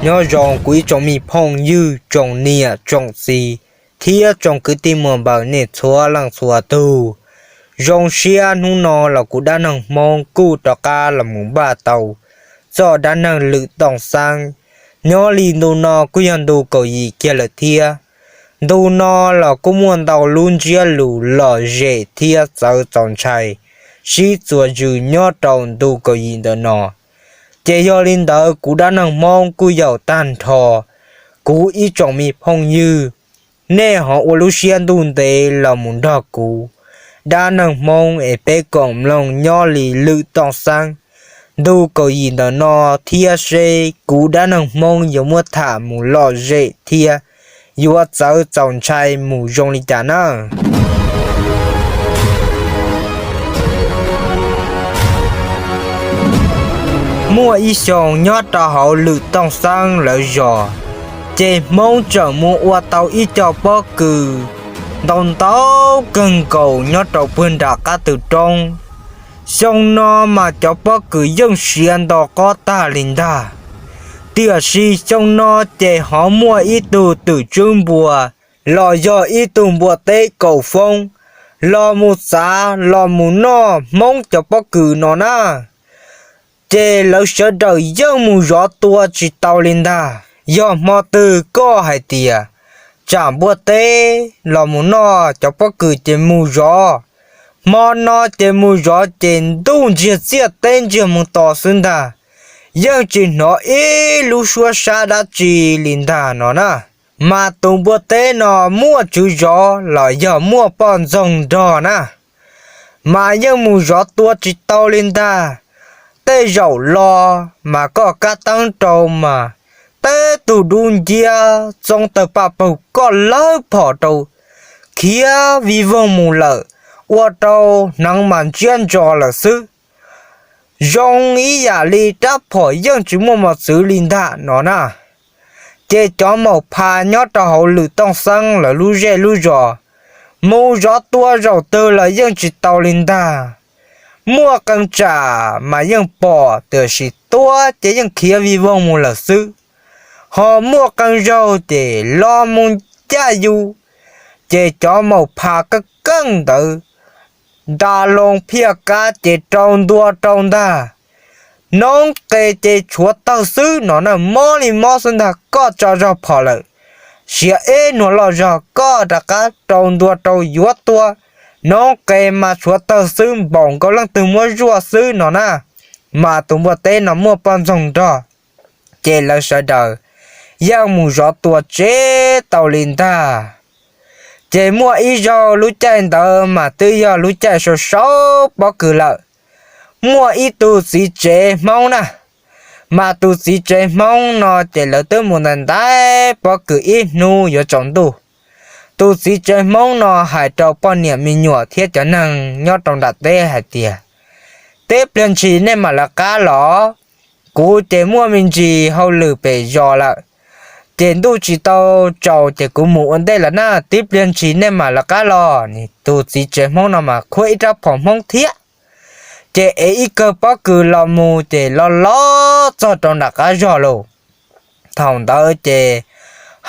Nyob zoo kuv ib tsoom me phooj ywg, tsoom niam tsoom txiv thiab tsoom kwv tij muam npaws nej txhua leej txhua tug. Zoo siab hnub no los kuv dab neeg Hmoob kuj rov qab los mus npaj tau txoj dab neeg lwm tooj xeeb. Nyob li ntu no kuj yog ntu kaum yim kiag lawm thiab. Ntu no los kuj muaj ntau lub ntsiab lus lom zem thiab txawv txaus ntshai sib txuas zws nyob rau ntu kaum yim ntawm no. Ces yog li ntawd kuv dab neeg Hmoob kuj yaum tag nrho kuv ib tsoom me phooj ywg, nej ho ua lub siab ntuj ntev los mus nrog kuv dab neeg Hmoob es peb koom mloog nyob li lwm tooj xeeb ntu kaum yim ntawm no thiab seb kuv dab neeg Hmoob yuav muab tham mus lom zem thiab yuav txawv txaus ntshai mus zoo li cas na. Muaj ib xyoo nyob rau hauv lwm tooj xeeb lawv zos, ces Hmoob tseem mus ua tau ib co pob kws ntau ntau kawg nkaus nyob rau puag nram qab tw roob. Xyoo no mas cov pob kws yeej siav nto qob tag li ntag. Tiam sis xyoo no ces ho muaj ib tug twm tswb npua los yog ib tug npua teb kaum foob los mus txav los mus noj Hmoob cov pob kws no na. Ces lawv sawv daws yeej mus zov tua tsis tau li ntag. Yog hmo twg koj hais tias tsam npua teb los mus noj cov pob kws ces mus zov, hmo no ces mus zov ces ntuj ntsiag txiaj teb ntsiag mus tos xwb ntag. Yeej tsis hnov ib lub suab sab dab tsi li ntag no na. Mas tus npua teb no muaj tswv zov los yog muaj poj ntxoog nrog na, mas yeej mus zov tua tsis tau li ntag. Tej zaum los mas koj kab teeb rau mas tej tug dub nciab txoov tawg paj paug koj lawb phom rau khiav vij voog mus lawm, ua rau hneev mas ntsiab ntso lawm xwb. Zoo ib yam li rab phom yeej tsis muaj mos txwv li ntag no na. Ces cov maum phas nyob rau hauv lwm tooj xeeb lawv lub zej lub zos mus zov tua zaum twg los yeej tsis tau li ntag. Muaj qee tsam mas yeej pom tiam sis tua ces yeej khiav vij voog mus lawm xwb. Ho muaj qee zaug ces los mus ncaj yus, ces cov maum phas keej keej ntawd nta loo phiaj kab ces rau ntua rau ntag. Noob qes ces tshuav tawg xwb no na, mob li mob xwb ntag, koj tso zog phom lawm, siav ib nuag loj zog koj rov qab rau ntua rau yuav tua, noob qes mas tshuav tawg xwb, npaum nkaus leej twg muab zuaj xwb no na. Mas tus npua teb no muaj poj ntxoog nrog, ces lawv sawv daws yeej mus zov tua tsis tau li ntag. Ces muaj ib zaug lub caij ntawd mas twb yog lub caij sau sau pob kws lawm. Muaj ib tug txiv tsev Hmoob na, mas tus txiv tsev Hmoob no ces lawv twb mus ntais ntais pob kws ib hnub yuav tsaus ntuj. Tus txiv tsev Hmoob no hais rau poj niam me nyuam thiab cov neeg nyob rau nram teb hais tias, tib pliag ntshis nej mam lawv qab los, kuv ces muaj me ntsis hauj lwm pem zos lawm, ces ntuj tsis tau tsaus ces kuv mus ua ntej lawm na, tib pliag ntshis nej mam lawv qab los. Tus txiv tsev Hmoob no mas khuab ib rab phom Hmoob thiab, ces ev ib kawg pob kws los mus ces los los txog rau nram qab zog lauj. Thaum ntawd ces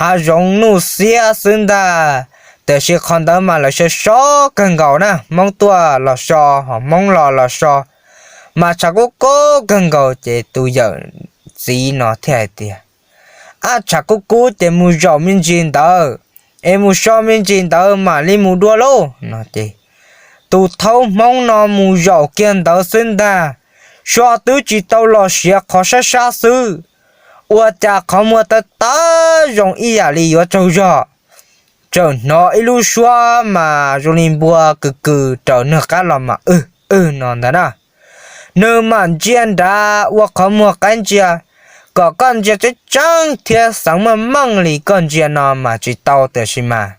hav zoov nuj xiab xwb ntag, tiam sis qhov ntawd mas lawv sab sob kawg nkaus na, Hmoob tuaj los so ho Hmoob los los so, mas tshav kub kub kawg nkaus. Ces tus yawm txiv no thiaj hais tias, ab, tshav kub kub ces mus zaum me ntsis ntawd, es mus so me ntsis ntawd mam li mus dua lauj no ces tus thaub Hmoob no mus zaum kiag ntawd xwb ntag, so twb tsis tau los siav qhov sab sab xwb, ua cas qhov muag tawv tawv zoo ib yam li yuav tsaug zog, txawm hnov ib lub suab mas zoo li npua kws kws raws nws qab los mas wb wb no ntag na. Nws mam ntsia nrad ua qhov muag qaib ntsia, kom koj ntsia tseeb tseeb thiab xeev meej meej li koj ntsia no mas tsis tau, tiam sis mas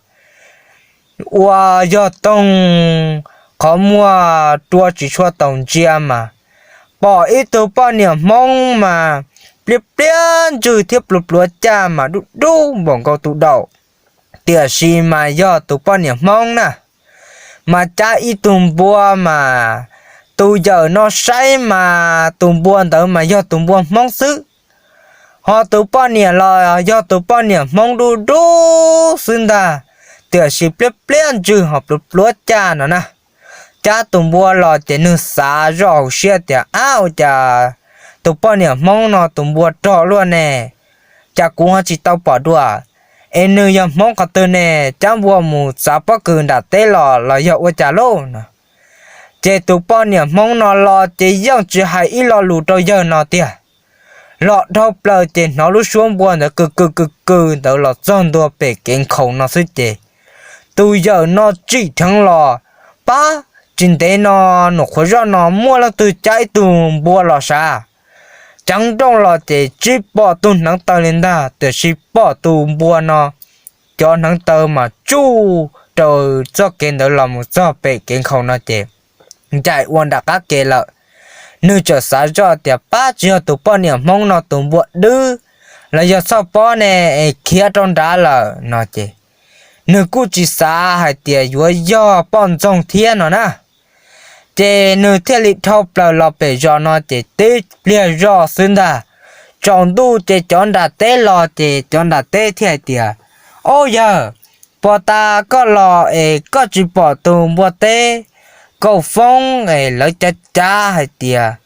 ua yog toog qhov muag rua tsis tshua taus ntsia mas pom ib tug poj niam Hmoob mas pliab pliab ntswg thiab pluav pluav caj mas dub dub npaum nkaus tus daum. Tiam sis mas yog tus poj niam Hmoob na, mas cab ib tug npua mas tus yawm no saib mas tus npua ntawd mas yog tus npua Hmoob xwb, ho tus poj niam los yog tus poj niam Hmoob dub dub xwb ntag, tiam sis pliab pliab ntswg ho pluav pluav caj no na. Cab tus npua los ces nws xav zoj hauv siab tias, ab, ua cas tus poj niam Hmoob no tus npua rog luaj ne, cas kuv ho tsis tau pom dua, es nws yog Hmoob qhov twg ne, cab npua mus txav pob kws nram teb los los yog ua cas lauj no. Ces tus poj niam Hmoob no los ces yeej tsis hais ib lo lus rau yawg no tiag, los dhau plaws ces hnov lub suab npua ntawd kws kws kws kws ntawd los txog ntua pem kev nkhaus no xwb ces tus yawm no tsim dheev los. Pab tsis ntev no nws qhuav zoj no muaj leej twg cab ib tug npua los sav, ceev nrooj los ces tsis pom tus hneev taw li ntag, tiam sis pom tus npua no cov hneev taw mas tsuj raws txoj kev ntawd los mus txog pem kev nkhaus no ces ncaim ua nram qab kev lawm. Nws txawm xav zoj tias pab tsis yog tus poj niam Hmoob no tus npua dub los yog txhoj pob ne es khiav rau nrad lawm no ces nws kuj tsis xav hais tias yuav yog poj ntxoog thiab no na. Ces nws thiaj li dhau plaws los pem zos no ces tib pliag zoj xwb ntag, tsaus ntuj ces cov nram teb los ces cov nram teb thiaj hais tias, ob yawg, puag ta koj los es koj tsis pom tus npua teb Kaus Foob es lawv cav cav hais tias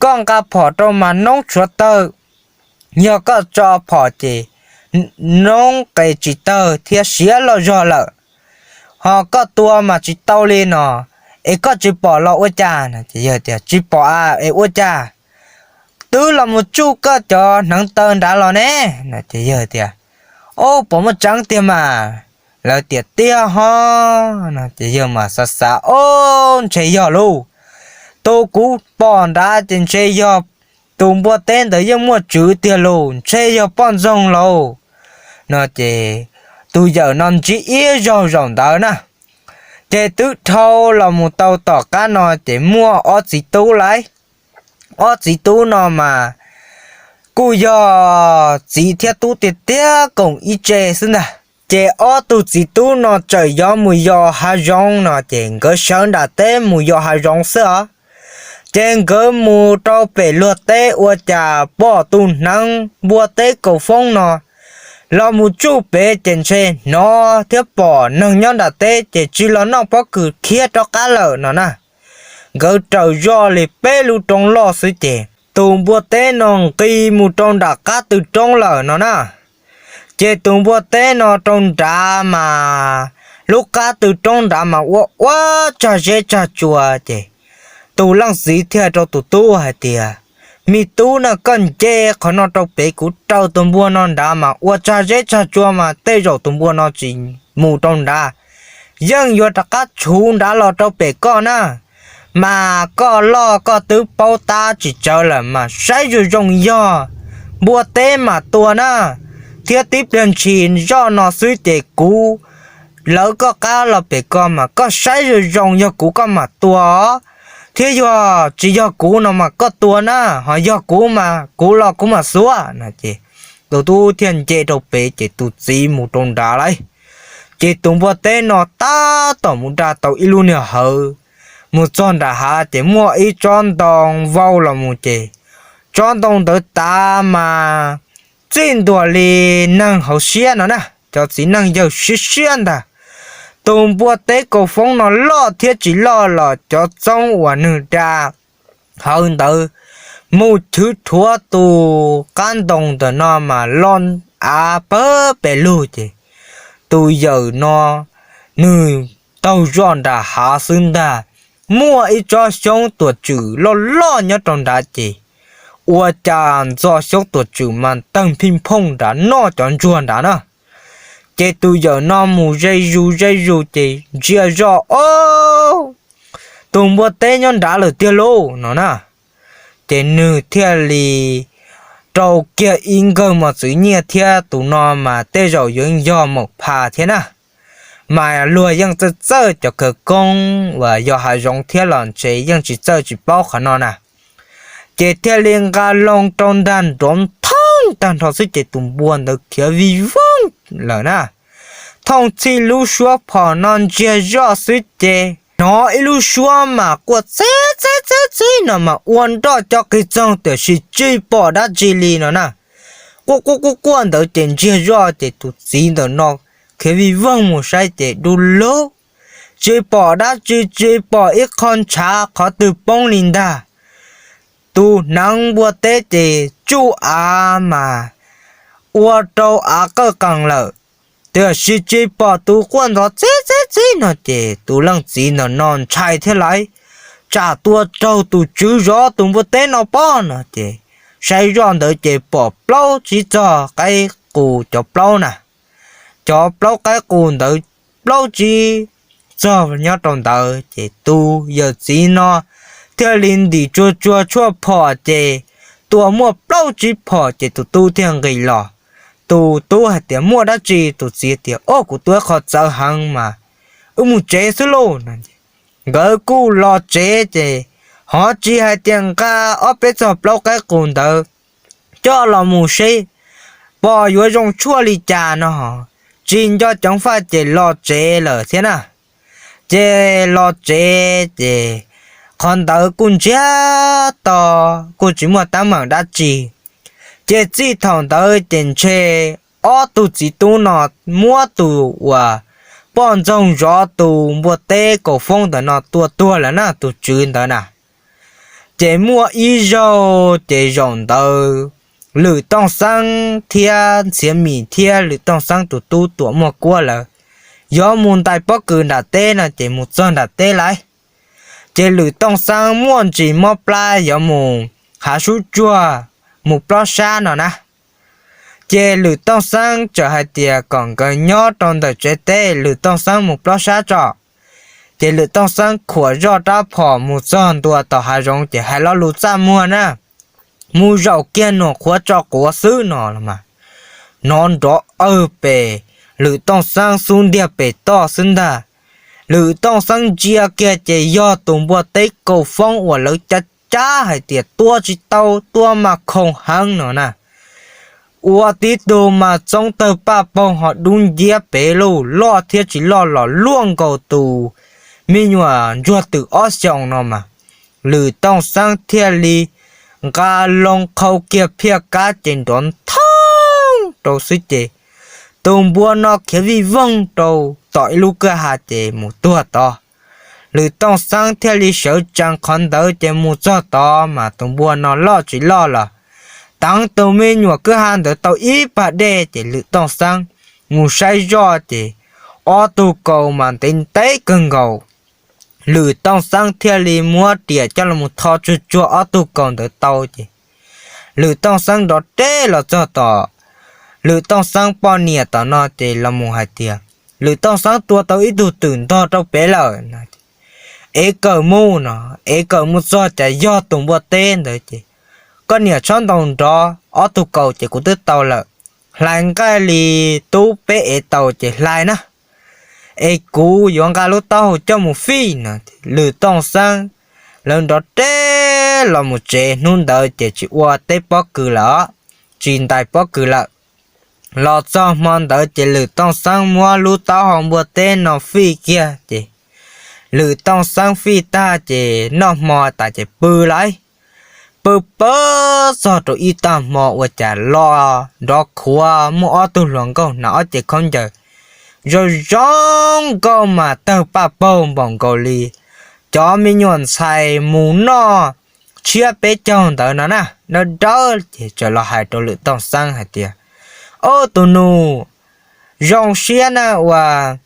koj nqa phom rau mas noob tshuav tawg, yog koj tso phom ces noob qes tsis tawg thiab siav loj zog lawm, ho koj tua mas tsis tau li no, es koj tsis pom los ua cas? Tsis pom es ua cas? Twb los mus tsuj koj cov hneev taw nrad los ne. Ces yawg tias, ob, puas muaj tseeb tiag mas? Lawv tias tiag ho no ces yawg mas xav xav, ob, ntshe yog lauj, tus kuv pom nrad ces ntshe yog tus npua teb ntawd yeej muaj tswv tiag lauj, ntshe yog poj ntxoog lauj no ces tus yawm no ntsib ib zaug zaum ntawd na, ces twb dhau los mus tau tom qab no ces muaj ob txiv tub lawm. Ob txiv tub no mas kuj yog txiv thiab tub tiag tiag koom ib tse xwb ntag. Ces ob tug txiv tub no txawm yuav mus yos hav zoov no ces nkawd sawv nram teb mus yos hav zoov xwb os. Ces nkawd mus rau pem luag teb ua cas pom tus hneev npua teb Kaus Foob no los mus tsuj pem ces ntshe hnov thiab pom neeg nyob nram teb ces tsis los noj pob kws khiav rov qab lawm no na. Nkawd raws zoj li peb lub roob loj xwb ces tus npua teb no nqis mus rau nram qab tw roob lawm no na. Ces tus npua teb no rau nrad mas lub qab tw roob nrad mas ua ua tsag zeb tsag tsua ces tus leej txiv thiaj rau tus tub hais tias, me tub na, koj nce qhov no rau pem kuv raws tus npua no nrad mas ua tsag zeb tsag tsua mas tej zaum tus npua no tsis mus rau nrad, yeej yuav rov qab tshuv nrad los rau pem koj na. Mas koj loj koj twb paub tab tsis tsawv lawm mas saib zoo zoo yog npua teb mas tua na, thiab tib pliag ntshis zoj no xwb ces kuv lawv koj qab los pem koj mas koj saib zoo zoo yog kuv koj mam tua os, thiab yog tsis yog kuv no mas koj tua na, ho yog kuv mas kuv los kuv mam xuav no ces tus tub thiaj nce rau pem ces tus txiv mus rau nrad lawm. Ces tus npua teb no tab tom mus da tau ib lub niag hawv, mus txog nram hav ces muaj ib tsob ntoo vau los mus ces tsob ntoo ntawd tav mas txij ntua li neeg hauv siab no na, cov txiv neej yawg siab siab ntag. Tus npua teb Kaus Foob no loj thiab tsis loj los cov txoob uas nws da hawv ntawd mus chwv rhuav tus qab ntoo ntawm no mas lo av pawg pes lug ces tus yawm no nws taug zoj nram hav xwb ntag. Muaj ib tsob xyoob tuam tswm loj loj nyob rau nrad ces ua cas ntxo xyoob tuam tswm mas tawg phij phooj nrad noj cov ntsuag nrad na. Ces tus yawm no mus ze zus ze zus ces ntsia zoj, ob, tus npua teb nyob nrad lawm tiag lauj no na. Ces nws thiaj li rau kiag ib nkawg mos txwv nyiaj thiab tus no mas tej zaum yuav yog maum pha thiab na. Mas luag yeej txawj txawj cov khawv koob uas yog hav zoov thiab los ntshe yeej tsis txawj tsis paub qhov no na. Ces thiaj li nqa loo rau ntag nrov thoob tag nrho xwb ces tus npua ntawd khiav vij voog lawm na. Thooj txhij lub suab phom no ntsiag zoj xwb ces hnov ib lub suab mas quaj txib txib txib txib no mas ua nroj cov qig txoog tiam sis tsis pom dab tsi li no na. Quaj quaj quaj quaj ntawd ces ntsiag zoj ces tus txiv ntawm no khiav vij voog mus saib ces du lug, tsis pom dab tsi, tsis pom ib qho ntshav qhov twg poob li ntag. Tus hneev npua teb ces tsuj av mas ua rau av qawj qees lawm, tiam sis tsis pom tus quaj ntxov txib txib txib no ces tus leej txiv ntawm no ntshai thiab lauj, tsam tua raug tus tswv zov tus npua teb no pob no ces saib zoj ntawd ces pom plaub tsib txog qaib qus cov plaub na. Cov plaub qaib qus ntawd plaub tsib txog nyob rau ntawd ces tus yawm txiv no thiaj li ntim tsuag tsuag tshuaj phom ces tua muaj plaub tsib phom ces tus tub thiaj nqis los. Tus tub hais tias muaj dab tsi, tus txiv tias o kuv tua ib qho txawv heev mas wb mus tsev xwb lauj. Nkawd kuj los tsev ces ho tsis hais tias nqa ob peb txog plaub qaib qus ntawd coj los mus seb pom yuav zoo tshuaj li cas no, tsis nco ceev faj ces los tsev lawm thiab na. Ces los tsev ces qhov ntawd kuj ntsiag to, kuj tsis muaj teeb meem dab tsi. Ces txij thaum ntawd ces ntshe ob tug txiv tub no muab tus uas poj ntxoog zov tus npua teb kaus foob ntawm no tua tuag lawm na, tus tswv ntawd na. Ces muaj ib zaug ces zaum ntawd Lwm Tooj Xeeb thiab Ntxhiav Mim thiab Lwm Tooj Xeeb tus tub Tuam Muaj Kuab lawv yuav mus ntais pob kws nram teb no ces mus txog nram teb lawm. Ces Lwm Tooj Xeeb muaj ntsis mob plab yuav mus hav sub tsuag mus plob sab no na. Ces Lwm Tooj Xeeb txawm hais tias kom nkawd nyob rau ntawm tsev teb, Lwm Tooj Xeeb mus plob sab tso. Ces Lwm Tooj Xeeb khuam zoj rab phom mus txog ntua tom hav zoov ces hais lo lus txaj muag na, mus zaum kiag num qhuav tso quav xwb no los mas hnov nrov awg pem Lwm Tooj Xeeb xub ntiag pem toj xwb ntag. Lwm Tooj Xeeb ntsia kiag ces yog tus npua teb kaus foob uas lawv cab cab hais tias tua tsis tau, tua mas khoom heev no na. Ua tib tug mas txoov tawg paj paug ho dub nciab pem lub loj thiab tsis loj los luaj nkaus tus me nyuam ntsuag twm ob xyoos no mas. Lwm Tooj Xeeb thiaj li nqa loo qhau kiag phiaj kab ces nrov thoob rau xwb ces tus npua no khiav vij voog rau tom ib lub kwj ha ces mus tuag tod. Lwm Tooj Xeeb thiaj li sawv tsees qhov ntawd ces mus txog tod mas tus npua no loj tsis loj los teev tus me nyuam kwj ha ntawd tau ib pag dej ces Lwm Tooj Xeeb mus saib zoj ces ob tug kaus mas ntev ntev kawg nkaus. Lwm Tooj Xeeb thiaj li muab riam coj los tho tsuag tsuag ob tug kaus ntawd tau ces Lwm Tooj Xeeb nrov reb los txog tom Lwm Tooj Xeeb poj niam tom no ces los mus hais tias Lwm Tooj Xeeb tua tau ib tug twm ntog rau pem lawm. Ev kawm mus no, ev kawm mus txog cas yog tus npua teb ntawd ces koj niam txhob ntaus nrov, ob tug kaus ces kuv twb tau lawm, hlais nqaij li tub peb ev tau ces hlais na, es kuv yuav nqa lub taub hau coj mus fij no. Lwm Tooj Xeeb lawv nrov reb los mus tsev, hnub ntawd ces tsis ua teb pob kws lawm, tsis ntais pob kws lawm. Los txog hmo ntawd ces Lwm Tooj Xeeb muab lub taub hau npua teb no fij kiag ces Lwm Tooj Xeeb fij tag ces noj hmo tas ces pw lawm. Pw pw txog rau ib tag hmo ua cas los nrov khuav muaj ob tug hluas nkauj hnav ob cev khaub ncaws zoo zoo nkauj mas tawg paj paug npaum nkaus li cov me nyuam ntxhais mus noj tshiab peb caug ntawd no na, dawb dawb ces txawm los hais rau Lwm Tooj Xeeb hais tias, Ob tus nus, zoo siab na uas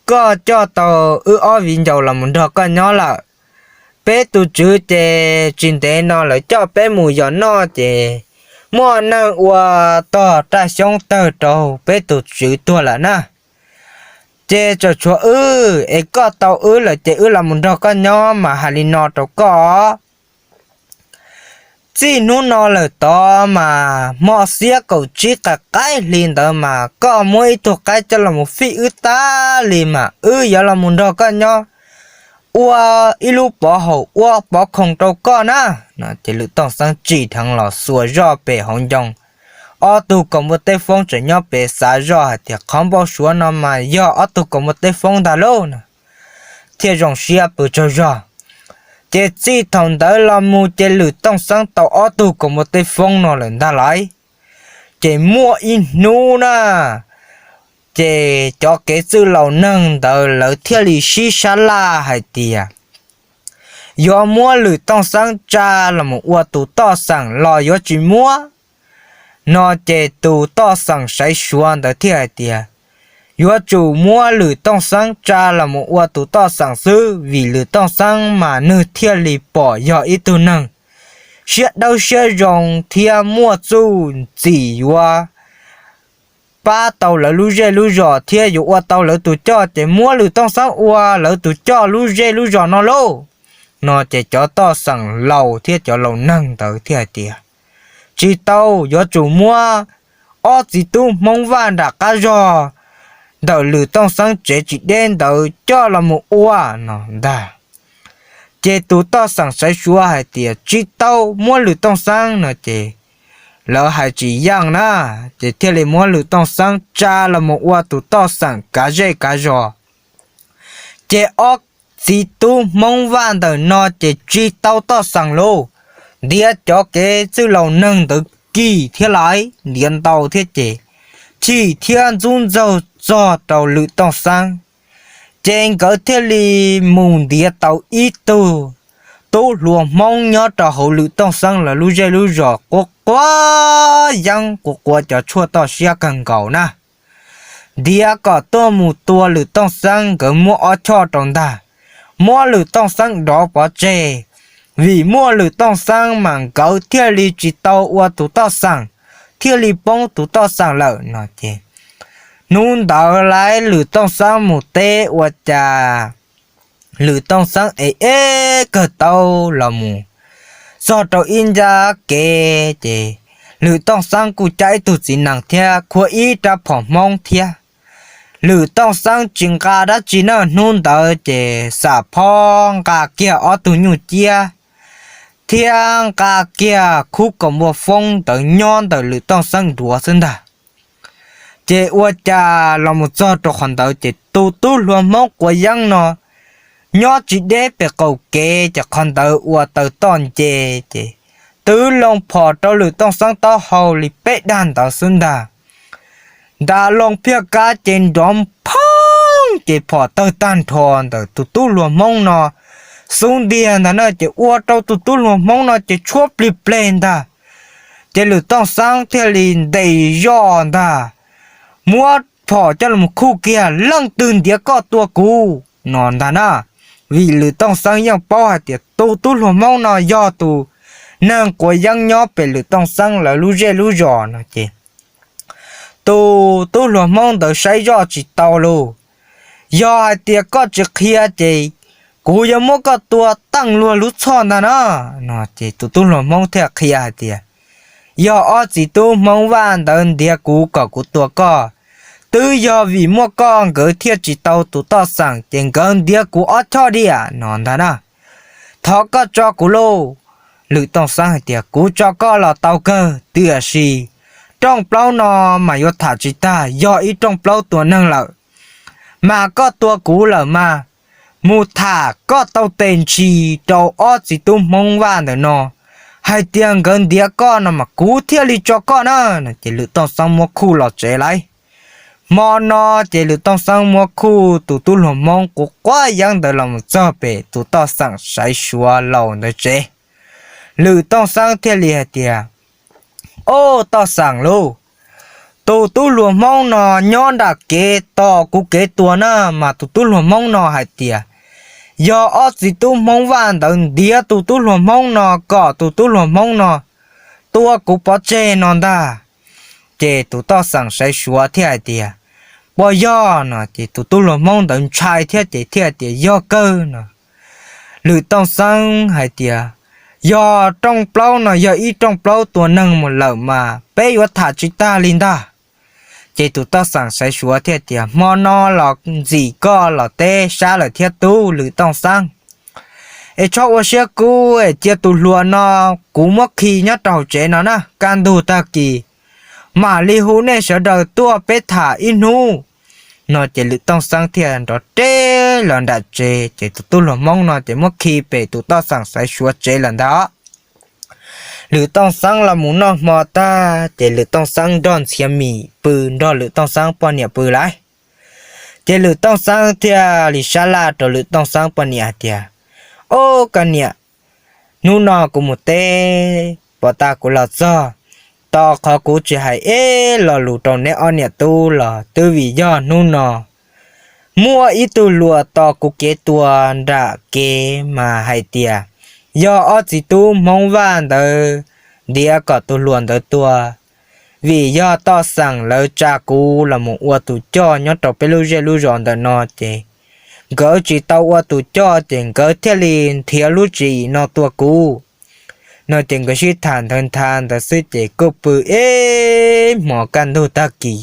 koj coj tau wb ob viv ncaus los mus nrog koj nyob lawm. Peb tus tswv ces tsis ntev no lawv coj peb mus yos noj ces muaj neeg ua tog raj xyoob tawg rau peb tus tswv tuag lawm na. Ces tseem tshuav wb es koj tau wb lawm ces wb los mus nrog koj nyob mas hais li no rau koj. Txij hnub no lawm tod mas hmo xiab kaum tsib qaim qaim hli ntawd mas koj muab ib tug qaib coj los fij wb tag li mas wb yuav los mus nrog koj nyob ua ib lub pov haum ua pov khoom rau koj na. Ces Lwm Tooj Xeeb tsim dheev los xuas zoj pem hauv ncoo. Ob tug kaus npua teb foob tseem nyob pem xav zoj hais tias qhov npau suav no mas yog ob tug kaus npua teb foob ntag lauj, thiaj zoo siab pw tsaug zog. Ces txij thaum ntawd los mus ces Lwm Tooj Xeeb tau ob tug kaus npua teb foob no lawm ntag lauj. Ces muaj ib hnub na, ces cov kev txwj laus neeg ntawd lawv thiaj li sib sab laj hais tias yuav muab Lwm Tooj Xeeb tsa los mus ua tus toj xeem los yuav tsis muab no. Ces tus toj xeem Saiv Suav ntawd thiaj hais tias yuav tsum muab Lwm Tooj Xeeb tsa los mus ua tus toj xeem xwb, vim Lwm Tooj Xeeb mas nws thiaj li pom yog ib tug neeg siab dawb siab zoo thiab muaj txuj ntxim yuav pab tau lawv lub zej lub zos thiab yuav ua tau lawv tus coj, ces muab Lwm Tooj Xeeb ua lawv tus coj lub zej lub zos no lauj. No ces cov toj xeem laus thiab cov laus neeg ntawd thiaj hais tias tsis tau, yuav tsum muab ob txiv tub Hmoob Vaj nram qab zog ntawm Lwm Tooj Xeeb tsev tsis deb ntawd coj los mus ua no ntag. Ces tus toj xeem Saiv Suav hais tias tsis tau, muab Lwm Tooj Xeeb no ces lawv hais tsis yeej na, ces thiaj li muab Lwm Tooj Xeeb tsa los mus ua tus toj xeem kav zej kav zos. Ces ob txiv tub Hmoob Vaj ntawm no ces tsis tau toj xeem lauj, ntiav cov kev txwj laus neeg ntawd kim thiab laiv ntiav ntau thiab ces chim thiab ntxub ntxaug txog rau Lwm Tooj Xeeb. Ces nkawd thiaj li mus ntiav tau ib tug tub hluas Hmoob nyob rau hauv Lwm Tooj Xeeb lawv lub zej lub zos quav quav yeeb quav quav cov tshuaj toj siab kawg nkaus na. Ntiav kom tuaj mus tua Lwm Tooj Xeeb, nkawd muab ob choj rau ntag, muab Lwm Tooj Xeeb dov pov tseg. Vim muaj Lwm Tooj Xeeb mas nkawd thiaj li tsis tau ua tus toj xeem, thiaj li poob tus toj xeem lawm no ces hnub ntawd lawv Lwm Tooj Xeeb mus teb ua cas Lwm Tooj Xeeb ev ev kawg tau los mus txog rau ib nrab kev ces Lwm Tooj Xeeb kuj cab ib tug txiv nees thiab khuav ib rab phom Hmoob thiab. Lwm Tooj Xeeb tsis nqa dab tsi na, hnub ntawd ces xam phob nqa kiag ob tug nyuj ciab thiab nqa kiag khub kaus npua foob ntawd nyob ntawm Lwm Tooj Xeeb nruav xwb ntag. Ces ua cas los mus txog rau qhov ntawd ces tus tub hluas Hmoob quav yeeb no nyob tsis deb pem qaum kev ces qhov ntawd ua taw toj nce ces twb loo phom rau Lwm Tooj Xeeb taub hau li peb dag ntawd xwb ntag. Nram loo phiaj kab ces nrov phoob ces phom tawg tag nrho ntawm tus tub hluas Hmoob no xub ntiag ntag na, ces ua rau tus tub hluas Hmoob no ces tshuab plig pleg ntag. Ces Lwm Tooj Xeeb thiaj li ntes zoj ntag, muab phom coj los khuj kiag, leej twg ntiav koj tua kuv no ntag na. Vim Lwm Tooj Xeeb yeej paub hais tias tus tub hluas Hmoob no yog tus neeg quav yeeb nyob pem Lwm Tooj Xeeb lawv lub zej lub zos no ces tus tub hluas Hmoob ntawd saib zoj tsis tau lauj. Yog hais tias koj tsis qhia ces kuv yuav muab koj tua teej luag lub txhoj ntag na. No ces tus tub hluas Hmoob thiaj qhia hais tias yog ob txiv tub Hmoob Vaj ntawd ntiav kuv kom kuv tua koj, twb yog vim muaj koj nkawd thiaj tsis tau tus toj xeem ces nkawd ntiav kuv ob choj diam no ntag na. Thov koj tso kuv lauj. Lwm Tooj Xeeb hais tias kuv tso koj los tau kawg, tiam sis rooj plaub no mas yuav tham tsis tag, yog ib rooj plaub tua neeg lawm. Mas koj tua kuv lawm mas mus tham koj tau tes ntsis rau ob txiv tub Hmoob Vaj ntawm no hais tias nkawd ntiav koj no mas kuv thiaj li tso koj na. Ces Lwm Tooj Xeeb muab khuj los tsev lauj. Hmo no ces Lwm Tooj Xeeb muab khuj tus tub hluas Hmoob quav quav yeeb ntawd los mus txog pem tus toj xeem Saiv Suav laus ntawd tsev. Lwm Tooj Xeeb thiaj li hais tias, Au, toj xeem lauj, tus tub hluas Hmoob no nyob nram kev tos kuv kev tua na, mas tus tub hluas Hmoob no hais tias yog ob txiv tub Hmoob Vaj ntawd ntiav tus tub hluas Hmoob no kom tus tub hluas Hmoob no tua kuv pov tseg no ntag. Ces tus toj xeem Saiv Suav thiaj hais tias, Puas yog? No ces tus tub hluas Hmoob ntawd ntshai thiab ces thiaj tias, Yog kawg no. Lwm Tooj Xeeb hais tias, Yog rooj plaub no yog ib rooj plaub tua neeg mus lawm mas peb yuav tham tsis tag li ntag. Ces tus toj xeem Xaiv Suav thiaj tias, Hmo no los ntxim koj los teb sab lawm thiab tub Lwm Tooj Xeeb, es txhob ua siab kub es cia tus hluas no kuv muab khi nyob rau hauv tsev no na, kaj ntug tag kis mam li hu nej sawv daws tuaj peb tham ib hnub. No ces Lwm Tooj Xeeb thiaj nrov reb los nram tsev, ces tus tub hluas Hmoob no ces muab khi pem tus toj xeem Xaiv Suav tsev lawm ntag. Lwm Tooj Xeeb los mus noj hmo tag ces Lwm Tooj Xeeb nrog Ntxhiav Mim pw, nrog Lwm Tooj Xeeb poj niam pw lawm. Ces Lwm Tooj Xeeb thiaj li sab laj rau Lwm Tooj Xeeb poj niam hais tias, Ob, koj niam, hnub no kuv mus teb pov tas kuv los txog, tos qhov kuv tsis hais ib lo lus rau neb ob niam tub los twb vim yog hnub no muaj ib tug hluas tos kuv kev tua nram kev mas hais tias yog ob txiv tub Hmoob Vaj ntawd ntiav kom tus hluas ntawd tua. Vim yog toj xeem lawv tsa kuv los mus ua tus coj nyob rau peb lub zej lub zos ntawm no ces nkawd tsis tau ua tus coj ces nkawd thiaj li nrhiav lub tswv yim no tua kuv. No ces nkawd sib tham ntawd nthav ntawd xwb ces kuj pw ib hmos kaj ntug tag kis,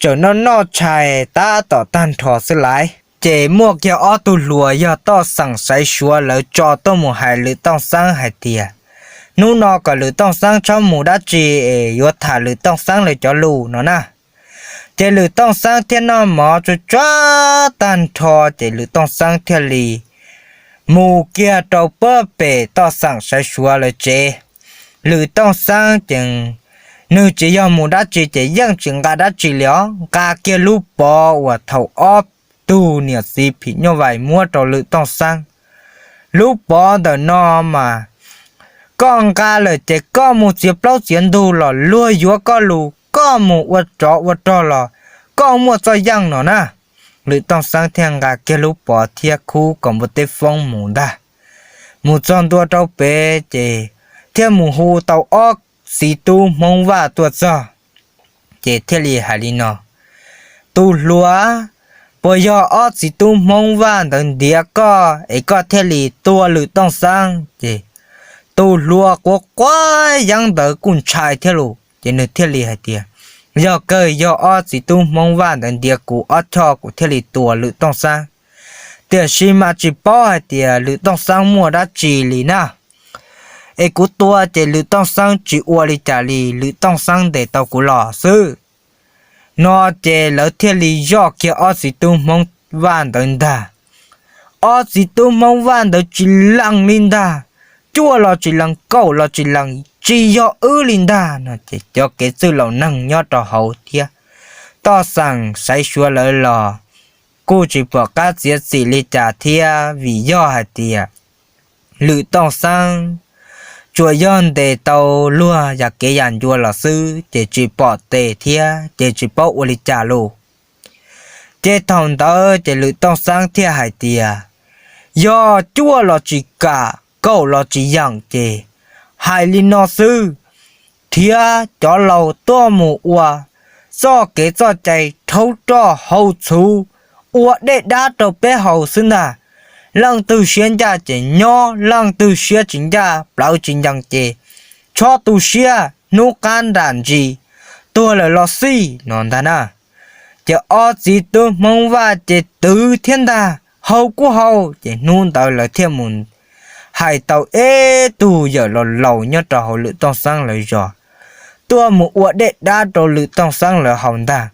tseem noj noj tshais tab tom tag nrho xwb lawm. Ces muaj kiag ob tug hluas yog toj xeem Xaiv Suav lawv tso tuaj mus hais Lwm Tooj Xeeb hais tias, Hnub no kom Lwm Tooj Xeeb txhob mus dab tsi es yuav tham Lwm Tooj Xeeb lawv cov lus no na. Ces Lwm Tooj Xeeb thiaj noj mov tsuag tsuag tag nrho ces Lwm Tooj Xeeb thiaj li mus kiag rau puag pem toj xeem Xaiv Suav lawv tsev. Lwm Tooj Xeeb ces nws tsis yog mus dab tsi ces yeej tsis nqa dab tsi li os, nqa kiag lub pov uas thaum ob tug niam txiv phim nyuj vais muab rau Lwm Tooj Xeeb. Lub pov ntawm no mas koj nqa lawm ces koj mus txiav plaub txiav ntug los luag yuav koj lus, koj mus ua tsov ua rog los koj muaj txoj yeej no na. Lwm Tooj Xeeb thiaj nqa kiag lub pov thiab khub kom npua teb foob mus ntag. Mus txog ntua rau pem ces thiaj mus hu tau ob txiv tub Hmoob Vaj tuaj txog, ces thiaj li hais li no, Tus hluas, puas yog ob txiv tub Hmoob Vaj ntawd ntiav koj es koj thiaj li tua Lwm Tooj Xeeb? Ces tus hluas quav quav yeeb ntawd kuj ntshai thiab los ces nws thiaj li hais tias, Yog kawg, yog ob txiv tub Hmoob Vaj ntawd ntiav kuv ob choj kuv thiaj li tua Lwm Tooj Xeeb. Tiam sis mas tsis paub hais tias Lwm Tooj Xeeb muaj dab tsi li na. Es kuv tua ces Lwm Tooj Xeeb tsis ua li cas li, Lwm Tooj Xeeb ntes tau kuv los xwb. No ces lawv thiaj li zoj kiag ob txiv tub Hmoob Vaj ntawd ntag. Ob txiv tub Hmoob Vaj ntawd tsis lees li ntag, cuaj los tsis lees, kaum los tsis lees, tsis yog wb li ntag. No ces cov kev txwj laus neeg nyob rau hauv thiab toj xeem Xaiv Suav lawv los kuj tsis pom qab txiav txim li cas thiab, vim yog hais tias Lwm Tooj Xeeb tsuas yog ntes tau luag yam kev yam ncua los xwb ces tsis pom tes thiab ces tsis paub ua li cas los. Ces thaum ntawd ces Lwm Tooj Xeeb thiaj hais tias, Yog cuaj los tsis kam, kaum los tsis yeem ces hais li no xwb, nrhiav cov laus tuaj mus ua txoj kev txoj cai rhaub roj hau txhuv, ua dej dab rau peb haus xwb ntag. Leej twg siab ncaj ces nyob, leej twg siab tsis ncaj plawv tsis ncees ces txhob tu siab, hnub qab nram ntsis tuag lawm los xij no ntag na. Ces ob txiv tub Hmoob Vaj ces twv thiab ntag, haus kuj haus. Ces hnub ntawd lawv thiaj mus hais tau ib tug yawm laus laus nyob rau hauv Lwm Tooj Xeeb lawv zos tuaj mus ua dej dab rau Lwm Tooj Xeeb lawv haus ntag.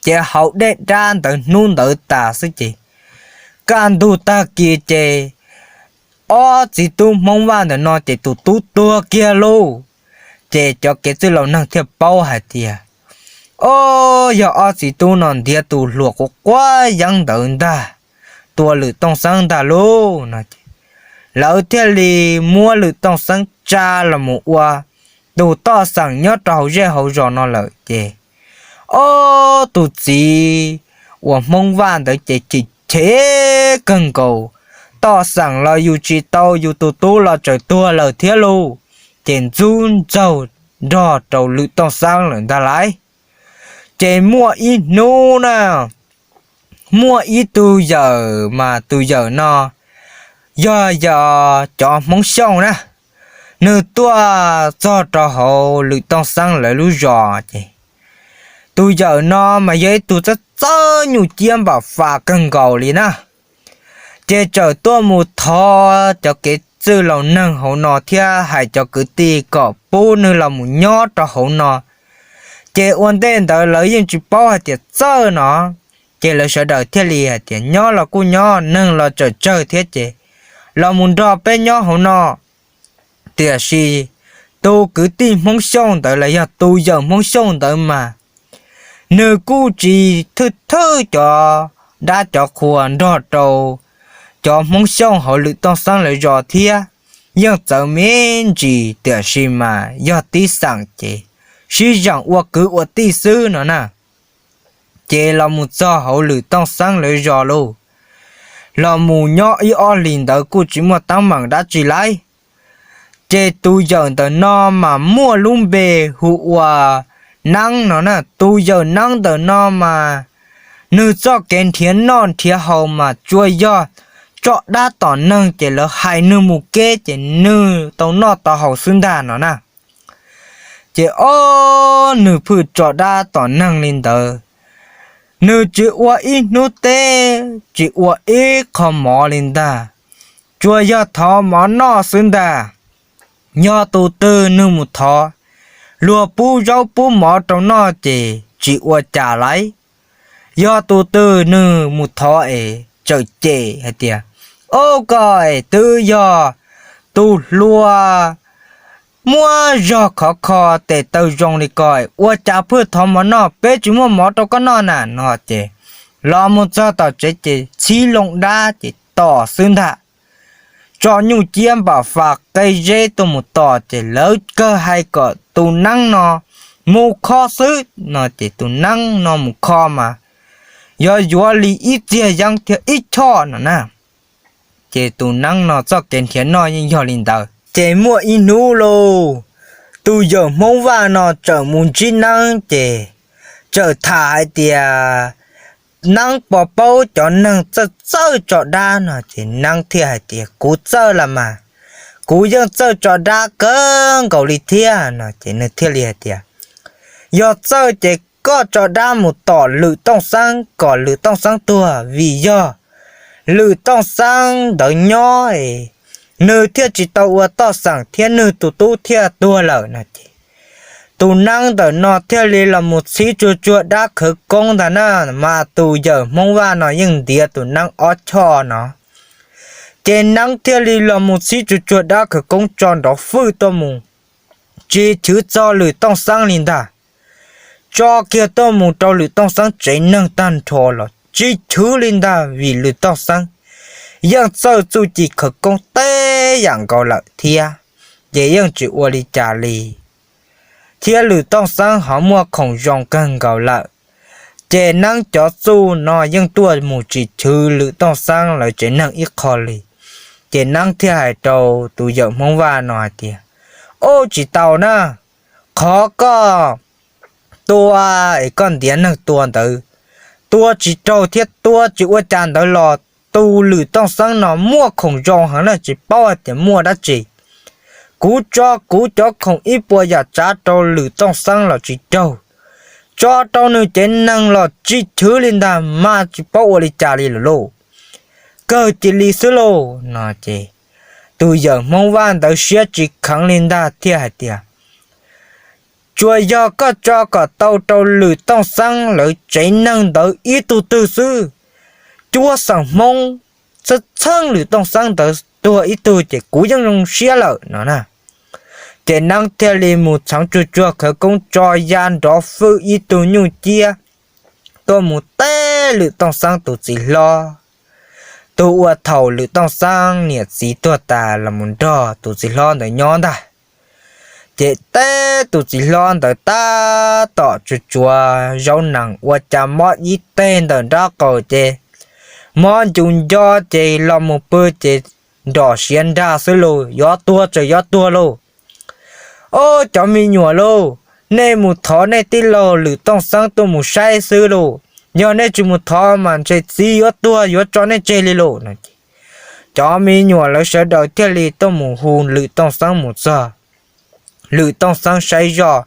Ces haus dej dab ntawd hnub ntawd tas xwb ces kaj ntug tag kis ces ob txiv tub Hmoob Vaj ntawm no ces tus tub tuag kiag lauj. Ces cov kev txwj laus neeg thiaj paub hais tias, Ob, yog ob txiv tub no ntiav tus hluas quav quav yeeb ntawd ntag, tua Lwm Tooj Xeeb ntag lauj. No ces lawv thiaj li muab Lwm Tooj Xeeb tsa los mus ua tus toj xeem nyob rau hauv zej hauv zos no lawm ces ob tug txiv uas Hmoob Vaj ntawd ces chim chim kawg nkaus. Toj xeem los yus tsis tau, yus tus tub los txawm tuag lawm thiab lauj. Ces ntxub ntxaug nrog rau Lwm Tooj Xeeb lawm ntag lauj. Ces muaj ib hnub na, muaj ib tug yawm mas tus yawm no yog yog cov Hmoob Xyooj na, nws tuaj txog rau hauv Lwm Tooj Xeeb lawv lub zos ces tus yawm no mas yog ib tug txawj txawj nyuj ciab npam fas kawg nkaus li na. Ces txawm tuaj mus thov cov kev txwj laus neeg hauv no thiab hais cov kwv tij kom pub nws los mus nyob rau hauv no. Ces ua ntej ntawd lawv yeej tsis paub hais tias txawj no, ces lawv sawv daws thiaj li hais tias nyob los kuj nyob, neeg los txawm tsawg thiab ces los mus nrog peb nyob hauv no. Tiam sis tus kwv tij Hmoob Xyooj ntawd los yog tus yawm Hmoob Xyooj ntawd mas nws kuj tsis thwj thwj cov dab cov qhua nrog rau cov Hmoob Xyooj hauv Lwm Tooj Xeeb lawv zos thiab, yeej txawv me ntsis tiam sis mas yog tib xeem ces sib zeem ua kwv ua tij xwb no na. Ces los mus txog hauv Lwm Tooj Xeeb lawv zos lauj, los mus nyob ib ob hlis ntawd kuj tsis muaj teeb meem dab tsi lauj. Ces tus yawm ntawm no mas muaj lub npe hu ua Neeb no na. Tus yawm Neeb ntawm no mas nws txoj kev nrhiav noj nrhiav haus mas tsuas yog tso dab tom neeg ces lawv hais nws mus kev ces nws tau noj tau haus xwb ntag no na. Ces ob nws phwj tso dab tom neeg li ntawd, nws tsis ua ib hnub teb, tsis ua ib qho mov li ntag, tsuas yog thov mov noj xwb ntag. Yog tus twg nws mus thov, luag pub zaub pub mov rau noj ces tsis ua cas lauj. Yog tus twg nws mus thov es txawm cem hais tias, Au, koj es twb yog tus hluas muab zog khov kho tes taw zoo li ko, ua cas phwj thov mov noj, peb tsis muaj mov rau koj noj na no ces los mus txog tom tsev ces txhib loo dab ces tom xwb ntag. Tso nyuj ciab npam fas qe zeb tuaj mus tom ces lawv kawg hais kom tus Neeb no mus kho xwb no ces tus Neeb no mus kho mas yog yuav li ib txiag yeeb thiab ib choj no na. Ces tus Neeb no txoj kev nrhiav noj yeej yog li ntawd. Ces muaj ib hnub lauj, tus yawm Hmoob Vaj no txawm mus ntsib Neeb ces txawm tham hais tias Neeb puas paub cov neeg txawj txawj tso dab no ces Neeb thiaj hais tias, Kuv txawj los mas, kuv yeej txawj tso dab kawg nkaus li thiab no ces nws thiaj li hais tias, Yog txawj ces koj tso dab mus tom Lwm Tooj Xeeb kom Lwm Tooj Xeeb tuag, vim yog Lwm Tooj Xeeb ntawd nyob es nws thiaj tsis tau ua toj xeem thiab nws tus tub thiaj tuag lawm no ces tus Neeb ntawm no thiaj li los mus txhib tsuag tsuag dab khawv koob ntag na. Mas tus yawm Hmoob Vaj no yeej ntiav tus Neeb ob choj no. Ces Neeb thiaj li los mus txhib tsuag tsuag dab khawv koob tso nrov fwj tuaj mus, tsis chwv txog Lwm Tooj Xeeb li ntag. Tso kiag tuaj mus rau Lwm Tooj Xeeb tsev neeg tag nrho los tsis chwv li ntag, vim Lwm Tooj Xeeb yeej txawj txuj ci khawv koob teb yam nkaus lawm thiab, ces yeej tsis ua li cas li. Thiab Lwm Tooj Xeeb ho muaj khoom zoo kawg nkaus lawm, ces Neeb cov txuj no yeej tuaj mus tsis chwv Lwm Tooj Xeeb lawv tsev neeg ib qho li. Ces Neeb thiaj hais rau tus yawm Hmoob Vaj no hais tias, Ub, tsis tau na, qhov koj tua es koj ntiav neeg tua ntawd, tua tsis raug thiab tua tsis ua cas ntawd los tus Lwm Tooj Xeeb no muaj khoom zoo heev na, tsis paub hais tias muaj dab tsi. Kuv tso kuv cov khoom ib puas yam tsav rau Lwm Tooj Xeeb los tsis raug, tso rau nws cev neeg los tsis chwv li ntag, mas tsis paub ua li cas li lawm lauj. Kawg cia li xwb lauj no ces tus yawm Hmoob Vaj ntawd siab tsis kheev li ntag thiaj hais tias, Tsuas yog koj tso kom tau rau Lwm Tooj Xeeb lawv tsev neeg ntawd ib tug twg xwb, cuab xeem Hmoob txheeb txheeb Lwm Tooj Xeeb ntawd tuag ib tug ces kuv yeej zoo siab lawm no na. Ces Neeb thiaj li mus txheeb tsuag tsuag khawv koob tso ya nrov fwj ib tug nyuj ciab tuaj mus teb Lwm Tooj Xeeb tus txiv hlob, tus uas thaum Lwm Tooj Xeeb niam txiv tuag tas los mus nrog tus txiv hlob ntawd nyob ntag. Ces teb tus txiv hlob ntawd tab tom tsuav tsuav zaub nees ua cas mob ib teg ntawm nraub qaum ces mob ncus nco ces los mus pw ces nrom siav nrag xwb lauj, yuav tuag tseem yuav tuag lauj. Ob cov me nyuam lauj, nej mus thov nej tij laug Lwm Tooj Xeeb tuaj mus saib xwb lauj, yog nej tsis mus thov mas ntshe txiv yuav tuag yuav tso nej tseg li lauj no ces Cov me nyuam lawv sawv daws thiaj li tuaj mus hu Lwm Tooj Xeeb mus txog. Lwm Tooj Xeeb saib zoj,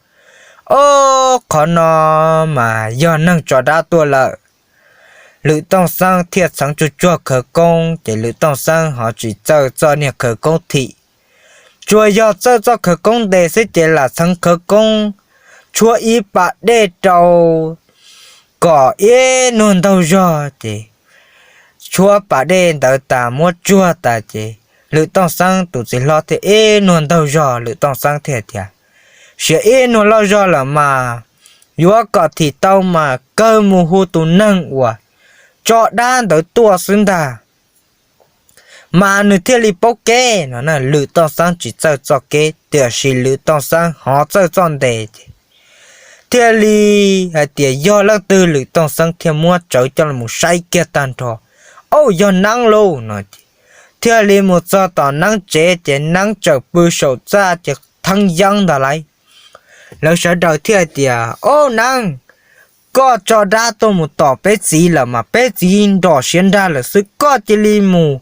o, qhov no mas yog neeg tso dab tuaj lawm. Lwm Tooj Xeeb thiaj txheev tsuag tsuag khawv koob, ces Lwm Tooj Xeeb ho tsis txawj txoj niag khawv koob thim, tsuas yog txawj txoj khawv koob ntes xwb ces lam txheev khawv koob tshuab ib pas dej rau kom ib nuag ntaug zog ces tshuab pas dej ntawd tas muab tsuag tas ces Lwm Tooj Xeeb tus txiv hlob thiaj ib nuag ntaug zog. Lwm Tooj Xeeb thiaj tias, siav ib nuag loj zog lawm mas, yuav kom thim tau mas kawg mus hu tus neeg uas tso dab ntawd tuaj xwb ntag, mas nws thiaj li paub kev no. Lwm Tooj Xeeb tsis txawj txoj kev tiam sis Lwm Tooj Xeeb ho txawj txoj ntes ces thiaj li hais tias yog leej twg, Lwm Tooj Xeeb thiaj muab tsawv coj los saib kiag tag nrho. Au, yog Neeb lauj no ces thiaj li mus txog tom Neeb tsev ces Neeb tseem pw saum txaj ces theeb yeeb ntag lauj. Lawv sawv daws thiaj hais tias, o Neeb, koj tso dab tuaj mus tom peb txiv lawm mas peb txiv nrom siav nrag lawm xwb, koj cia li mus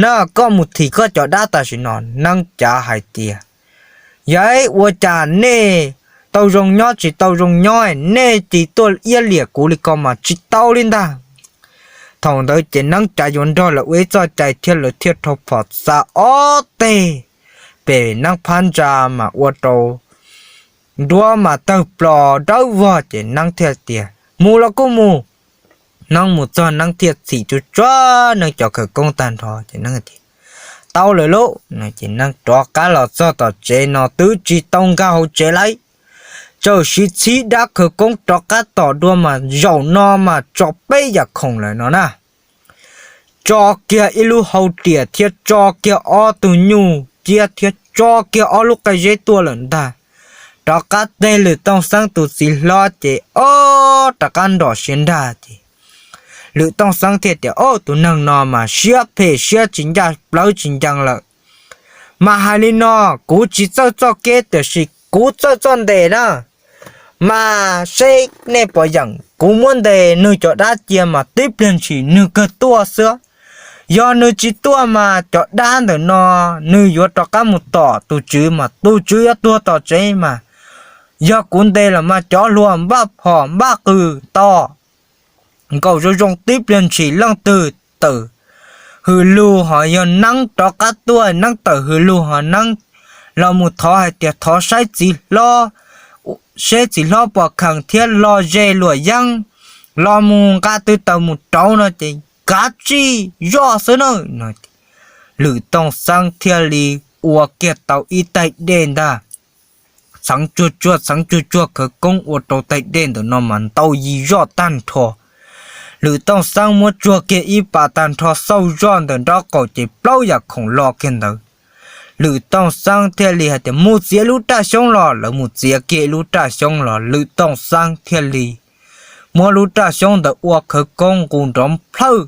na, koj mus thim koj cov dab tam sim no. Neeb cav hais tias, yog ua cas nej tau zoo nyob tsis tau zoo nyob nej cia tuaj iab liam kuv li ko mas tsis tau li ntag. Thaum ntawd ces Neeb cav yuav nrog lawv ua ib txoj cai thiab lawv thiaj rho phom xa ob teg pem Neeb phab ntsa mas ua rau nruab mas tawg plos dawb vog ces Neeb thiaj tias, mus los kuj mus. Neeb mus txog Neeb thiaj txhim tsuag tsuag Neeb cov khawv koob tag nrho ces Neeb tias, tau lawm lauj no ces Neeb rov qab los txog tom tsev no twb tsis tau nkag hauv tsev lauj, txawm siv txhib dab khawv koob rov qab tom dua mas zaum no mas tso peb yam khoom lawm no na. Tso kiag ib lub hau riam thiab tso kiag ob tug nyuj ciab thiab tso kiag ob lub qe zeb tuaj lawm ntag. Rov qab teg Lwm Tooj Xeeb tus txiv hlob ces ob rov qab nrom siav nrag ces Lwm Tooj Xeeb thiaj tias, o, tus neeg no mas siab phem siab tsis ncaj plawv tsis ncees lawm. Mas hais li no, kuv tsis txawj txoj kev tiam sis kuv txawj txoj ntes na. Mas seb nej puas yeem, kuv muab ntes nws cov dab cia mas tib pliag ntshis nws kawg tuaj xwb. Yog nws tsis tuaj mas cov dab ntawm no nws yuav rov qab mus tom tus tswv mas tus tswv yuav tuag tom tsev mas. Yog kuv ntes los mas cov hluas npaj phom npaj qws to nkaum zoo zoo tib pliag ntshis leej twg tawm hws lug ho yog Neeb rov qab tuaj, Neeb tawm hws lug ho Neeb los mus thov hais tias thov saib txiv hlob, seb txiv hlob puas khees thiab los ze luam yeeb, los mus nqa tw taws mus rauv no ces kav tsij zoj xwb na. Lwm Tooj Xeeb thiaj li ua kiag tau ib taig dej ntag, txheev tsuag tsuag txheev tsuag tsuag khawv koob ua rau taig dej ntawm no mas ntau yim zoj tag nrho. Lwm Tooj Xeeb muab tsuag kiag ib pas tag nrho xauj zoj ntawm nraub qaum ces plaub yam khoom lo kiag ntawd. Lwm Tooj Xeeb thiaj li hais tias mus txiav lub raj xyoob los, lawv mus txiav kiag ib lub raj xyoob los Lwm Tooj Xeeb thiaj li muab lub raj xyoob ntawd ua khawv koob nqus nrov plhawj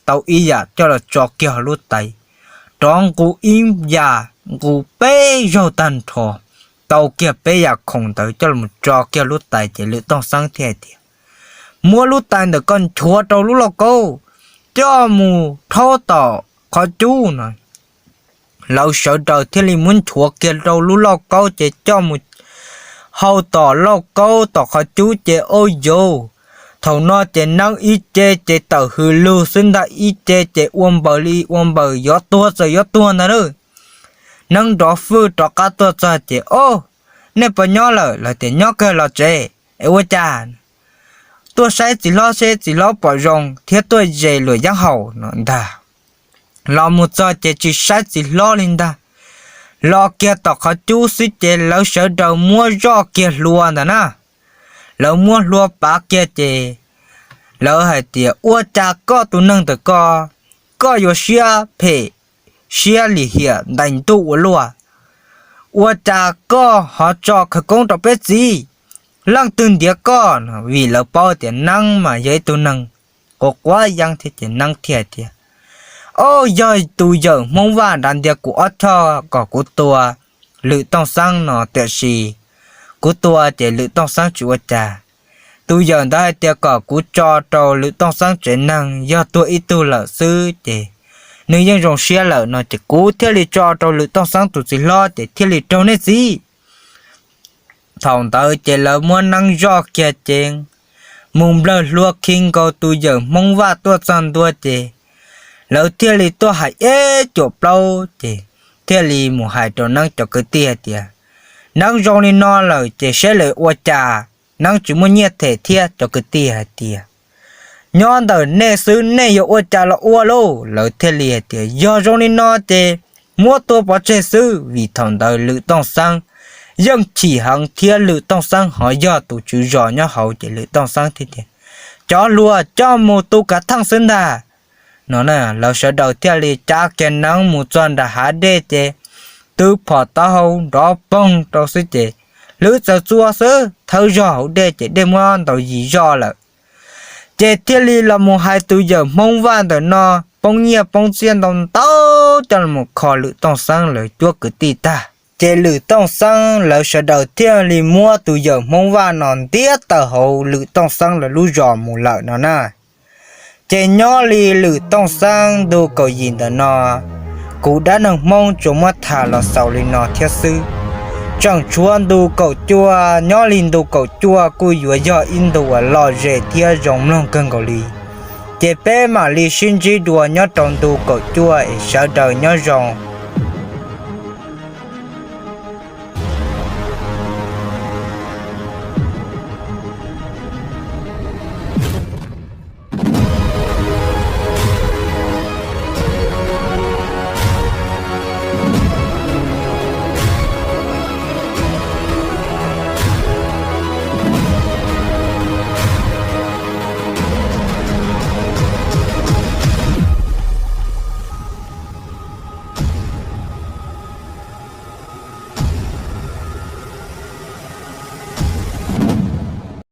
tau ib yam coj los tso kiag hauv lub tais, rov nqus ib yam, nqus peb zaug tag nrho, tau kiag peb yam khoom ntawd coj los tso kiag lub tais ces Lwm Tooj Xeeb thiaj hais tias muab lub tais ntawm koj nchuav rau lub lauj kaub coj mus rhaub tom qhov cub no. Lawv sawv daws thiaj li muab nchuav kiag rau lub lauj kaub ces coj mus hau tom lauj kaub tom qhov cub ces ua yaus. Thaum no ces Neeb ib ce ces tawm hws lug xwb ntag, ib ce ces ua npaws li ua npaws yuav tuag txawm yuav tuag ntag lauj. Neeb nrov fwj rov qab tuaj txog ces, o, nej puas nyob lawm? Lawv tias nyob kawg los tsev, es ua cas tuaj saib txiv hlob seb txiv hlob puas zoo thiab tuaj zes luam yeeb haus no ntag. Los mus txog ces tsis saib txiv hlob li ntag, los kiag tom qhov cub xwb ces lawv sawv daws muab zoj kiag hlua ntawd na. Lawv muab hlua pav kiag ces lawv hais tias ua cas koj tus neeg ntawm koj, koj yuav siab phem siab lim hiam ntais ntuj ua luaj, ua cas koj ho tso khawv koob rau peb txiv? Leej twg ntiav koj? Vim lawv paub tias Neeb mas yog ib tug neeg quav quav yeeb thiab ces Neeb thiaj tias, o, yog tus yawm Hmoob Vaj nrad ntiav kuv ob choj kom kuv tua Lwm Tooj Xeeb no, tiam sis kuv tua ces Lwm Tooj Xeeb tsis ua cas. Tus yawm ntawd hais tias kom kuv tso rau Lwm Tooj Xeeb tsev neeg, yog tuag ib tug lawm xwb ces nws yeej zoo siab lawm no ces kuv thiaj li tso rau Lwm Tooj Xeeb tus txiv hlob ces thiaj li raug nej txiv. Thaum ntawd ces lawv muab Neeb zoj kiag ces mus nplawg hlua khi nkaus tus yawm Hmoob Vaj tuaj txog ntua ces lawv thiaj li tuaj hais ib cuam plaub ces thiaj li mus hais rau Neeb cov kwv tij hais tias, Neeb zoo li no lawm ces saib lawv ua cas, Neeb tsis muaj nyiaj them thiab. Cov kwv tij hais tias, Nyob ntawm nej xwb, nej yuav ua cas los ua lauj. Lawv thiaj li hais tias, Yog zoo li no ces muab tua pov tseg xwb, vim thaum ntawd Lwm Tooj Xeeb yeej chim heev thiab Lwm Tooj Xeeb ho yog tus tswv zos nyob hauv ces Lwm Tooj Xeeb thiaj tias, Cov hluas, coj mus tu kav theej xwb ntag. No lawv sawv daws thiaj li cav kiag Neeb mus txog nram hav dej ces twb phom taub hau nrov poog rau xwb ces hlwb txawm txua xwb, thawb zog hauv dej ces dej muab ntaus yim zoj lawm. Ces thiaj li los mus hais tus yawm Hmoob Vaj ntawm no poob nyiaj poob txiaj ntau ntau coj los kho Lwm Tooj Xeeb lawv cuab kwv tij tag. Ces Lwm Tooj Xeeb lawv sawv daws thiaj li muab tus yawm Hmoob Vaj no ntiab tawm hauv Lwm Tooj Xeeb lawv lub zos mus lawm no na. Ces nyob li Lwm Tooj Xeeb ntu kaum yim ntawm no, kuv dab neeg Hmoob tsuas muab tham los xaus li no thiab xwb. Tseem tshuav ntu kaum cuaj, nyob li ntu kaum cuaj kuj yuav yog ib ntu uas lom zem thiab zoo mloog kawg nkaus li. Ces peb mam li sib ntsib dua nyob rau ntu kaum cuaj es sawv daws nyob zoo.